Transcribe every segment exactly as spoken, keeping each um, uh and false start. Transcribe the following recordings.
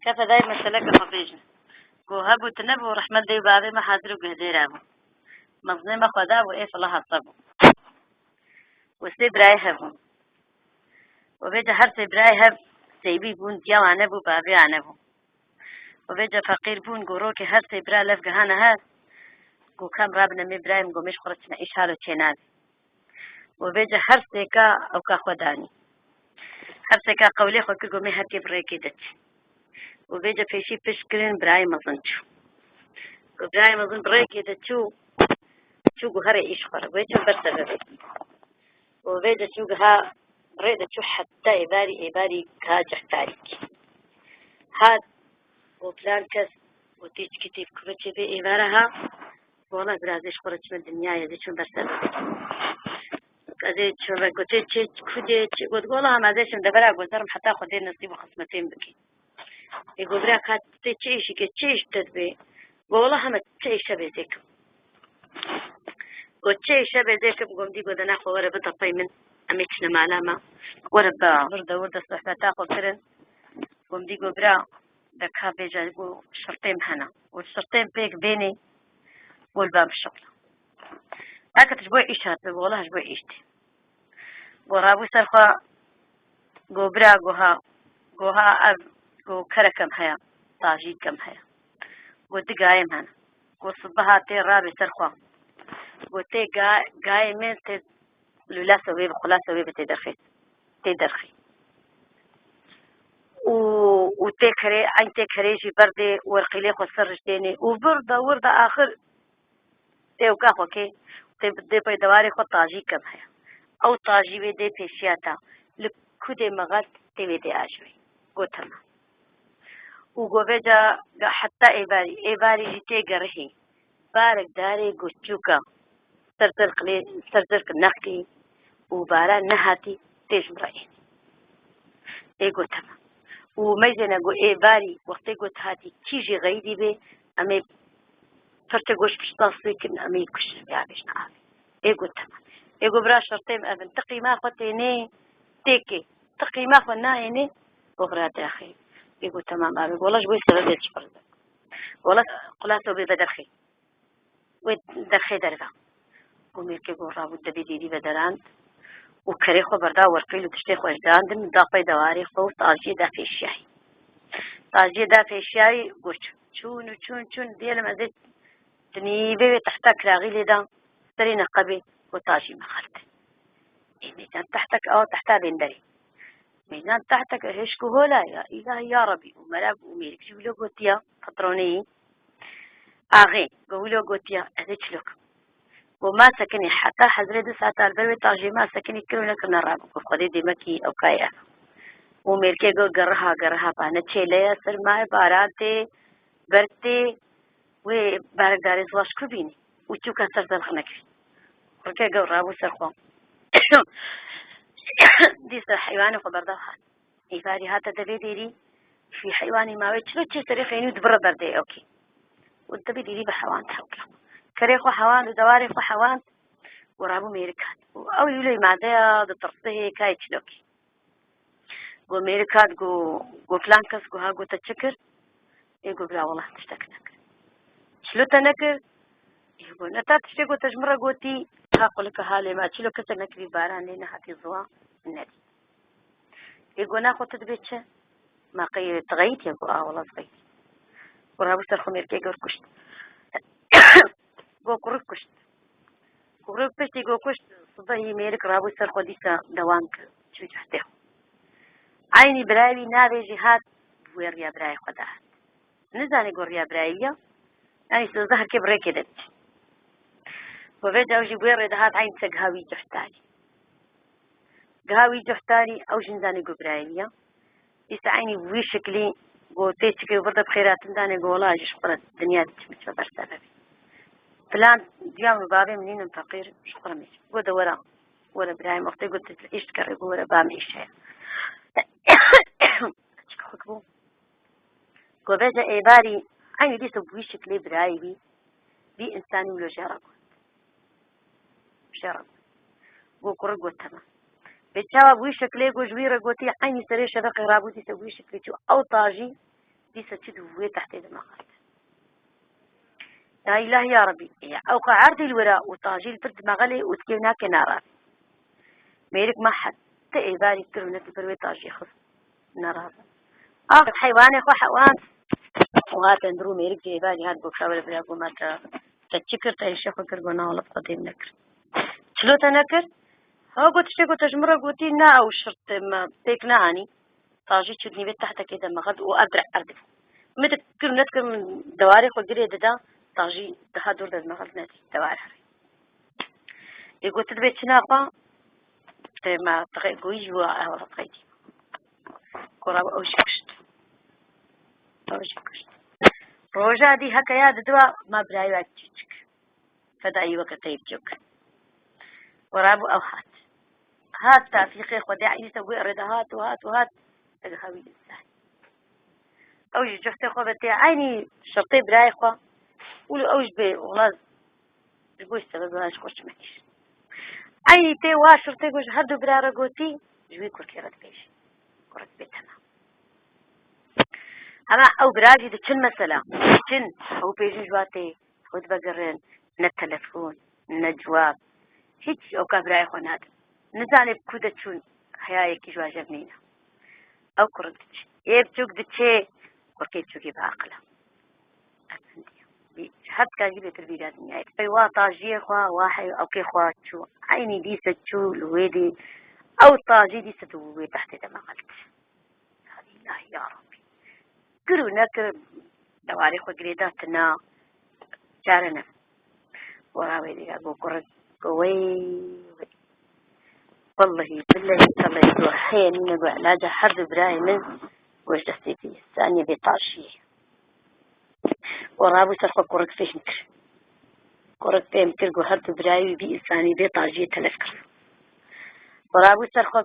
Ke fedayê meseleke xwe bêjin. Ku hebû tu nebû, rehmet dê û bavê me hazir û guhdêra bû. Mezinê me xweda bû, ê fila hasta bû. Û sê birayê hebûn. Û vêca her sê birayê hev sêwî bûn, diya wan nebû, bavê wan nebû. Û vêca feqîr bûn, ku rokê her sê bira lev gihane hev, ku kam rabine mê birayê min, ku mêj xwe re çime îş halo çênabê. Û vêca her sêka ewka xwe danî. Her sêka qewlê xwe kir, got, "Mê herkê bi rêkê de çi." Û vêca pêşî pişt kirin, birayê mezin çû. Û birayê mezin bi rêkê de çû, çû got, "Herê îş xwe re." Wê çû ber sebebê. Û vêca çû giha bi rê de çû heta êvarî, êvarî giha cih tarîkî. Hat û filan kes û tê çikî tê bi kuveçê bê êvara ha. Wala biraz ez ji xwe re çime dinyayê, ez ê çim ber ser bibê. Ez ê çim ve gotê çê kudê çê got, wala hema ez ê çim devera guzerim heta Xwedê nesîb û xismetê min bikî. Ê go bira ka tê çi îşî ke çi îş te dibê? Go wala hema çi îşe bê zêkim. Go çi îşe bê zêkim, gom dî go dena xwe were bide pey min. Em ê çine mala me. Were ba wir de wir de sohbeta xwe kirin. Gom dî go bira de ka bêje go şirtêm hene. Û şirtêm pêk bênê. Got, "Ba bişuxle." Eke tu ji bo îş hatibî, got, "Wela ji bo îş tê." Got, rabû ser xwe, got, "Bira, got, ha, got, ha, ev, got, kerekem heye, tajîkem heye. Got, du gayêm hene. Got, sibeha tê rabê ser xwe. Got, tê ga-, gayê min tê lûlasa wê bi, xulasa wê bi tê derxê, tê derxê. Û, û tê kerê, eyn tê kerê jî berdê, werqîlê xwe ser rijdênê. Û vir de, wir de axir tê ûka xwe kê, tê, dê pey dewarê xwe tajîkem heye. Ew tajî wê dê pêşiya te. Li ku dê mexel tê wê dê ajivê." Got, "Temam." Û go vêca ga heta êvarî, êvarî jî tê gerihê. Barek darê got, "Çûka, ser zirk lê, ser zirk nexkî û baran nehatî, tê ji min re ênî." Ê got, "Temam." Û meyzêne got, "Êvarî wextê got hatî kî jî xeydî bê, em ê pirçe goş pişta sû kin, em ê kuşin, ya bêjin avê." Ê got, "Temam." Ê got, "Bira, şertê min ev in, ti qîma xwe tênê têkê, ti qîma xwe nayênê, got, bira derxê." Ê got, "Temam avê." Wela ji bo sebebê çi qirz e? Wela qulaso bê ve derxê. Wê derxê derve. Û mêrkê got, rabû debê dêrî vederand û kerê xwe berda werqîl û tiştê xwe ji dan din, da pey dewarê xwe û tajiyê da pêşiyayî. Tajiyê da pêşiyayî got, çûn û çûn, çûn, dêlim ez ê di nîvê wê tehta kiraxî lê da, serê neqebê û tajî mexelte. Ê mêcan tehtek, aw tehta bênderê. Mêcan tehtek hişk û hola ya, îlahi ya Rebî, û merag û mêrik jî wilo gotiya, patronê yî, axê, go wilo gotiya, ez ê çilo kim? Go ma sekinî, heta hezirê du saeta li ber wê tajê ma sekinî, kir û nekir nerabû. Go Xwedê dêmekî ewkayê ev. Û mêrkê go geriha, geriha ba ne çêle ye, serma ye, baran tê, berg tê, wê barekdarê ziwa ji ku bînî? Û çûka ser zelx nekirî. Kurke go rabû ser xwe. Dîsa heywanê xwe berda hat. Êvarî hate devê dêrî, şûyî heywanî ma wê çilo çê serê xeynî û dibire berdê ewkê. Û devê dêrî bi hewand hewkê xwe. Kerê xwe hewand û dewarê xwe hewand û rabû mêrik hat. Û ew wilo madeya ditirsihê kayê çilokê. Go mêrik hat, go, go filan kes, go ha, go te çi kir? Ê go bira, wela tiştek nekir. Çilo te nekir? Ê go ne ta tiştê go te ji min re gotî, ha qulika halê me, çilo kese nekirî, baran lê nehatî ziwa nedî. Ê go naxwe tu dibê çi? Ma qey tu xeyîtiye? Go a, wela ez xeyîtî. Go rabû ser xwe mêrkê gor kuşt. Go kurik kuşt. Kurik piştî go kuşt, sibehî mêrik rabû ser xwe dîsa dewam kir, çû cehdê xwe. Eynî birayê wî navê jî hat, bi wê riya birayê xwe de hat. Nizanî go riya birayê wî ya, yanî sozde herkê bi rêkê de diçin. Go vêca ew jî bi wê rê de hat, eynî se giha wî cihtarî. Giha wî cihtarî, ew jî nizanî go birayê wî ya. Dîsa eynî wî şiklî got, tê çikê û vir de bi xêratin danê, got, wela ez jî ji xwe re dinya diçim, diçime ber sebebê. Filan diya min û bavê min nînin feqîr, ji xwe re mêj. Got, de were, were birayê min, wextê got, tu îş dikerê, got, were ba min îş heye. Çik xwe bû. Got, vêca êvarî, eynî dîsa bi wî şiklê birayê wî, vî însanî wilo jê re got. Jê re got. Got, kurik got, temam. Vê çawa bi wî şeklê got, ji wî re gotî, eynî serê şeveqê rabû dîsa bi wî şeklê çû. Ew tajî Dîsa çû di wê tehtê de mexelt. La îlah ya Rebî. Ê, ew ka erdî li wira û tajî li vir dimegelê û dikê nake narazî. Mêrik ma heta êvarî kir û nekir vir wê tajî xist. Narazî. Ax heywanê xwe hewand. Û hat hundir û mêrik jî êvarî hat got, "Ka were bira, got, ma te, te çi kir, te hêşê xwe kir?" Got, "Na wele, bi Xwedê min nekir." "Çilo te nekir?" "Ha," got, "tiştê ku te ji min re gotî, ne ew şirt me pêk neanî." Tajî çû di nîvê tehtekê de mexelt û ev direh erdî. Min dikir û nedikir, min dewarê xwe girê dida, tajî diha dûr de dimexelt, nedî dewar herê. Ê got, "Tu dibê çi naxwe?" Tê me tixê goyî ji we ew tixê dî. Kora ew jî kuşt. Ew jî kuşt. Roja dî heke ya didiwa ma birayê wek çîçik. Fedayî weke teyb cok. Wera bû ew hat. Hat tafîqê xwe dê eynî te wê rê de hat û hat û hat. Ege hewî insan. Ew ji cuhtê xwe ve tê eynî şirtê birayê xwe. Û li ew ji bê wela ji bo sebebê ji xwe çime kir. Eynî tê wa şirtê ku ji her du bira re gotî, ji wî kurkê re dibêjî. Kurik bê tema. Hema ew bira jî diçin mesela. Diçin. Ew pêjin ji wa tê. Xwe divegerin, ne telefon, ne cewab. Hiç ew ka birayê xwe nadin. Nizane bi ku de çûn, heya yekî ji wan jev nîne. Ew kurik diçe. Yê biçûk diçe, kurkê biçûkê bi aqil e. Efendiya. Bî-, ji her tikan jî bêtir bîra dinyayê. Pey wa tajiyê xwe, wa hey-, ewkê xwe çû. Eynî dîse çû li wê dî. Ew tajî dîse di wê tehtê de mexelt. Ya îlahi ya Rabbî. Kir û nekir, dewarê xwe girê da tina, çare ne. Wera wê dî ya go kurik, go wey, wey. Wellehî, billehî, tellehî, go heye nîne, go ilaca her du birayê min, go ji destê vî însaniyê bê tajiyê. Go rabû ser xwe kurik fêhm kir. Kurik fêhm kir, go her du birayê wî bî însanî bê tajiyê telef kir. Go rabû ser xwe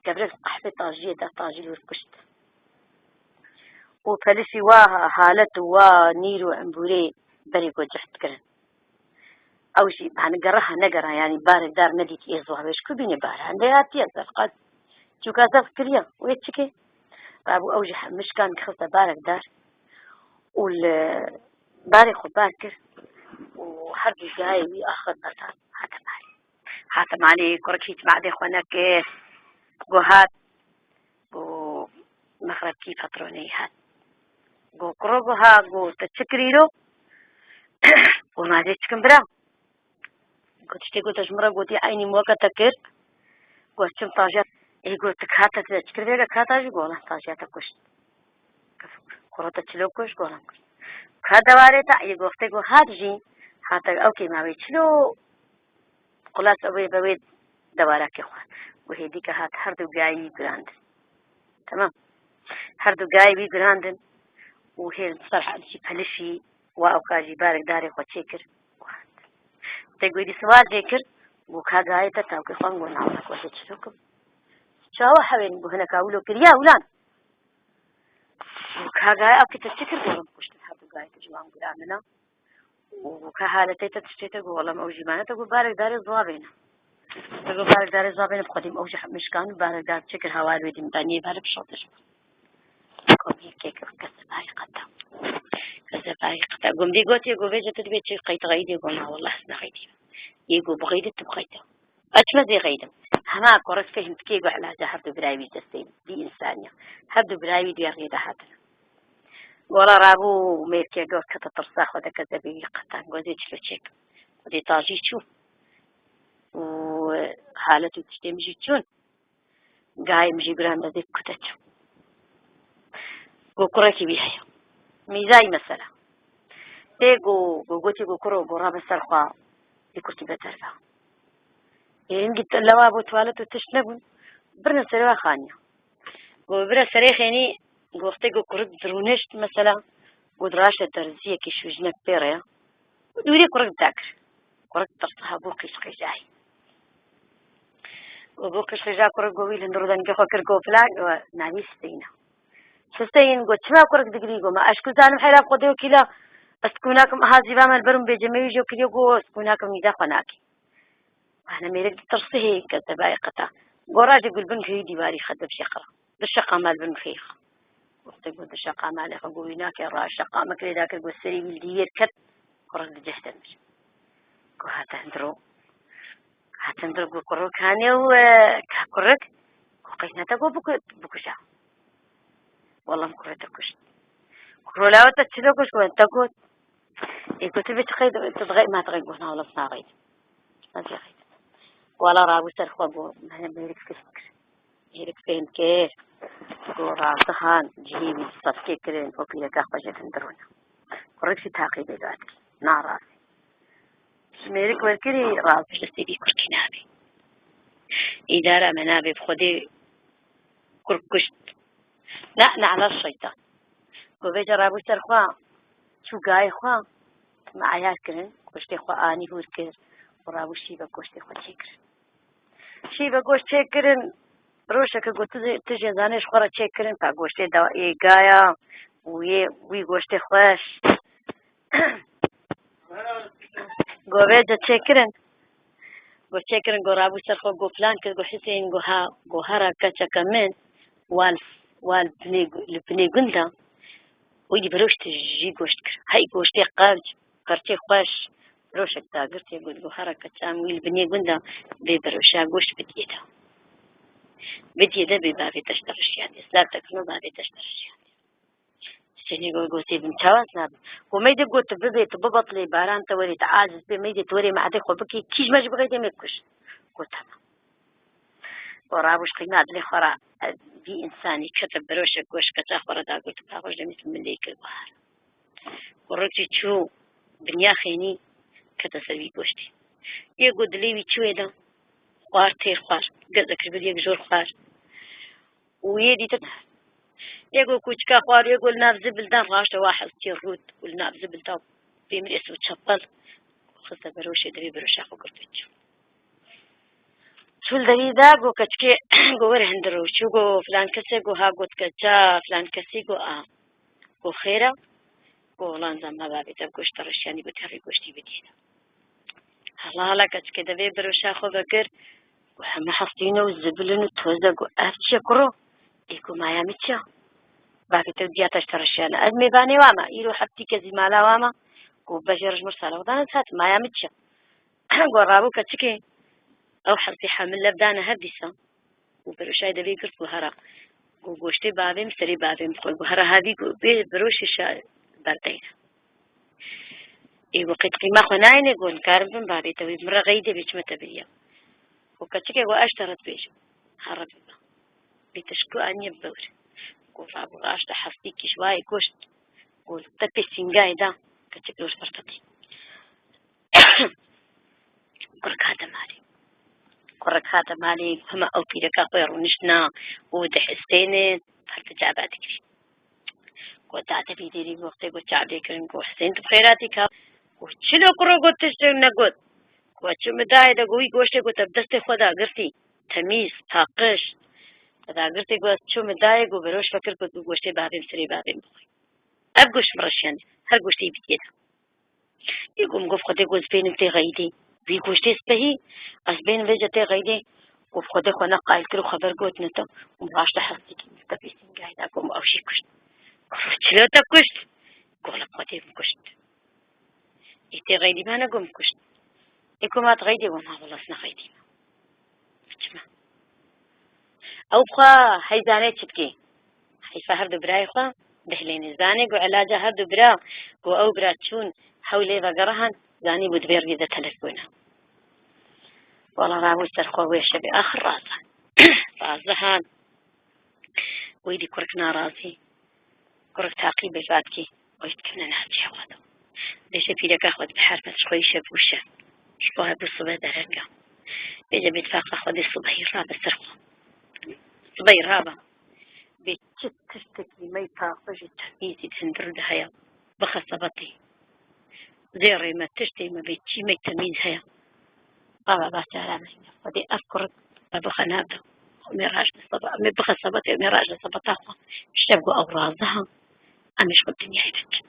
Kevirê qehpê tajiyê de, tajî li wir kuşt. Û pelişî wa halet û wa nîr û embûrê berê ku cihd kirin. Ew jî, hani, geriha negera, yanî barek dar nedîtî ê ziwa wê ji ku bînê bar. Hende hatiye zef qet. Çûka zef kiriye. Wê çi ke? Rabû ew jî he-, mişkan dixiste barek dar. Û li barê xwe bar kir. Û her du gayê wî axir besan hate malê. Hate malê, kurik hîç madê xwe nekir. Go hat, go mexrebkî patronê hat. Go kuro, go ha, go te çi kirî îro? Go ma ez ê çi kim bira? Go tiştê ku te ji min re gotî eynî min weke te kir. Go ez çim tajiya. Ê go tu ka te çi kir vêga ka tajî? Go wela tajiya te kuşt. Kuro te çilo kuşt? Go wela kuşt. Ka dewarê te? Ê go wextê go hat jî. Hate ew kêma wê çilo. Xulas ew ê be wê dewarakê xwe. Û hêdî ke hat her du gayî wî gurandin. Temam. Her du gayî wî gurandin û hêl ser hal jî pelişî wa ewka jî barek darê xwe çêkir û hat. Tê go êdî siwal jê kir, go ka gayê te tawkê xwe? Go na wela, go ez ê çilo kim? Çawa hewên? Go hineka wilo kiriya wilan. Go ka gayê ewkê te çi kir? Go min kuştin her du gayê te ji wan gura min a. Û ka haletê te tiştê te? Go wela min ew jî mane te go barek darê ziwa bêne. Te go barek darê ziwa bêne, bi xwedî min ew jî mişkan barek dar çêkir, hewa li wê dî min daniyê bare bişote ji bo. Go min yekê kir, kesebahî qeta. Kesebahî qeta. Go min dî gotiye, go vêce tu dibê çi qeyt xeydê? Go na wela ez nexeydî. Yê go bixeyde, tu bixeyde. Ez çime zê xeydim. Hema kurik fêhm dikê go ilaca her du birayê wî ji destê vî însanî ya. Her du birayê wî di wê rêde hatine. Wela rabû mêrkê go kete tirsa xwe de, kezebê wî qetan. Go ez ê çilo çêkim. Xwedê tajî çû. Û halet û tiştê min jî çûn. Gayê min jî guran de dê kute çû. Go kurekî wî heye. Mîzayî mesela. Tê go, go gotî go kuro, go rabe ser xwe. Dê kurtî be derve. Ê hingî te-, lewa bû, tuwalet û tişt nebûn. Birine serê wa xaniya. Go bire serê xênî, go wextê go kurik dirûnişt mesela, go diraşte derziyekî şûjinek pê re ya. Û dûrê kurik dakir. Kurik tirsa, ha, bû qîj qîjayî. Û bû qîj qîja kurik go wî li hundir û dengê xwe kir, go filan, go navî Huseyîn e. Huseyîn, go çima kurik digirî? Go ma ez ku zanim heyra Xwedê û kîla, ez kûnakim aha zîva me li ber û bêcemê wî jê kiriye, go ez kûnakim nîda xwe nakî. Hene mêrik ditirsihê, kezebayê qeta. Go rajê gul bin keyî dîwarî xwe dibşe qira. Dişe qama li bin keyî xwe. Wextê ku di şeqa malê xwe ku wî nake, ra şeqa min kirê dakir, ku serê wî li diyêr ket, kurik di cih de mir. Ku hate hindiro. Hate hindiro, ku kurik hane û, e, ka kurik, ku qeyna te ku biku-, bikuja. Wela min kurê te kuşt. Kuro lawa te çilo kuşt, ku te got. Ê ku tu bê çi qeyd, tu dixey, ma dixey, got, na wela, naxeyd. Ez jî xeyd. Wela rabû ser xwe, got, me mêrik fêm kir. Mêrik fêm kir. Got, razihan, cihê wî sefkê kirin, û pîreka xwe jê dindirûne. Kurik jî taqîbê got, narazî. Ji mêrik werkirî, razî ji sêvî kurkî nabî. Îdara me nabê, bi Xwedê kurk kuşt. Ne, ne, ala şeytan. Ku vêca rabû ser xwe, çû gayê xwe, me eyar kirin, goştê xwe anî hûr kir û rabû şîve goştê xwe çêkirin. Şîve goşt çêkirin, rojeke ku tu, tu jê zanê ji xwe re çêkirin, pa goştê da ê gaya û yê wî goştê xweş. Go vêca çêkirin. Go çêkirin, go rabû ser xwe, go plan kir, go Husên, go ha, go hera keçeke min, wal, wal binê gu-, li binê gunda, wî dî birûşt jî goşt kir. Hey goştê qewc, qirçê xweş, birûşek dagirtê, got, go hera keça min wî li binê gunda bê birûşa goşt bidiyê de. Bidiyê de bê bavê te ji te re şiyandê. Silav te kirino, bavê te ji te re şiyandê. Husênê got, gotê, bin çawa ez nabim? Got, meydê got, tu bibê, tu bibetilê, baran te werê, tu aciz bê, meydê tu werê mehdê xwe bikî, kî ji me jî bixeyde me kuş. Got, tamam. Got, rabû ji qîna dilê xwe re, e, vî însanî kete birûşek, goşt keça xwe re dagirt û paxoj demî min lê kir, bahar. Got, rojî çû binya xênî kete ser vî goştê. Yê got dilê wî çûyê de, xwar têr xwar, gezek ji ber yek jor xwar. Û yê dîtin, yê ku kûçika xwe, yê ku li nav zibil dan, raşte wa hestiyê rût û li nav zibil da pê min ês û çepel xiste beroşê, divê beroşa xwe girt û çû. Çû li derî da, got keçikê, got were hindir û çû, got filan kesê, got ha, got keça filan kesî, got a, got xêr e, got lan zama bavê te goşt te reşiyanî, got tevî goştî bidîne. Hala hala keçikê de vê biroşa xwe vekir, got heme hestîne û zibilin û toz e, got ev çi ye kuro? Ê got maya min çi ye? Bavê te diya te ji te re şiyane. Ez mêvanê wa me, îro heftî ke zî mala wa me, got bejê re ji mir sala xwe dane ez hatim, maya min çi ye? Got rabû keçikê, ew hestî hemil lev dane hev dîsa. Û beroşayê de vê girt, got hera. Got goştê bavê min, serê bavê min bixwe. Got hera havî, got bê beroşê şa berdeyne. Ê got qît qîma xwe nayêne, got nikarim bim bavê te wî min re xeydê bê çime te biriya. Got keçikê, got ez ji te re dibêjim. Here bibe. Bê te ji ku aniye bibe wir. Got rabû raşte hestî kî ji wayê goşt. Got li te pê sîngayê da, keçik li wir serqetî. Kurik hate malê. Kurik hate malê, hema ew pîreka xwe rûniştina û dihistênin, her di caba dikirin. Got dade bî dêrî wextê got çavdê kirin, got Husên tu bi xêratî ka. Got çilo kuro, got tiştek negot. Got çû min dayê de, got wî goştê got te bi destê xwe dagirtî. Temîz, paqij. Te dagirtê, got çû min dayê, got beroş vekir, got goştê bavê min, serê bavê min bixwe. Ev goşt min reşiyandî. Her goştê bidiyê de. Yê ku min got Xwedê, got ez bênim tê xeydê. Vî goştê spehî, ez bênim vêca tê xeydê. Got Xwedê xwe ne qayil kir û xeber got ne te. Û min raşte hestî kir, min te pê sîngayê da, got min ew jî kuşt. Got çilo te kuşt? Got li Xwedê min kuşt. Ê tê xeydî me, ne got min kuşt. Ê ku ma tu xeydê, got na wela ez nexeydîme. Çima? Ew bixwe hey zanê çi dikê. Heyfa her du birayê xwe dihlênê. Zanê ku elaca her du bira, ku ew bira çûn hew lê vegerihan, zanî bû di vê riyê de telef bûne. Wela rabû ser xwe wê şevê axir razihan. Razihan. Wî dî kurik narazî. Kurik taqî bê vadkî. Wî dikevne nehçê xwe de. Dêşê pîreka xwe dibe hermet ji xwe îşev û şev. Ji bo hebû sibe derenge. Bêje bê tifaqa xwe dê sibehî rabe ser xwe. Sibehî rabe. Bê çi tiştekî me yê paqij û temîzî di hundir de heye. Bixe sebetê. Zêrê me, tiştê me, bê çî me temîz heye. Baba, ba çara me heye. Xwedê ev kurik me bixe nav de. Xwe mê raş de seba-, mê bixe sebetê, mê raş de sebeta xwe. Şev ku ew raziha, em ê ji xwe dinyayê vekin.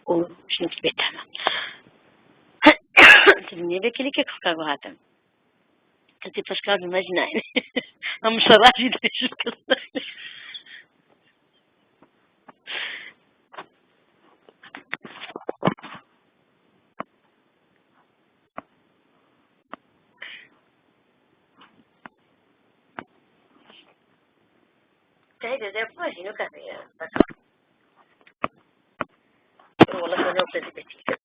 Û jinik bê temam. Dinyê vekilî ke kaka guhatin. Ez ê peşka bime jî nayêm. Em şera jî dibêjin. Dede, bu hîno kahve ya. Bak. Vallahi ben o kadar betik.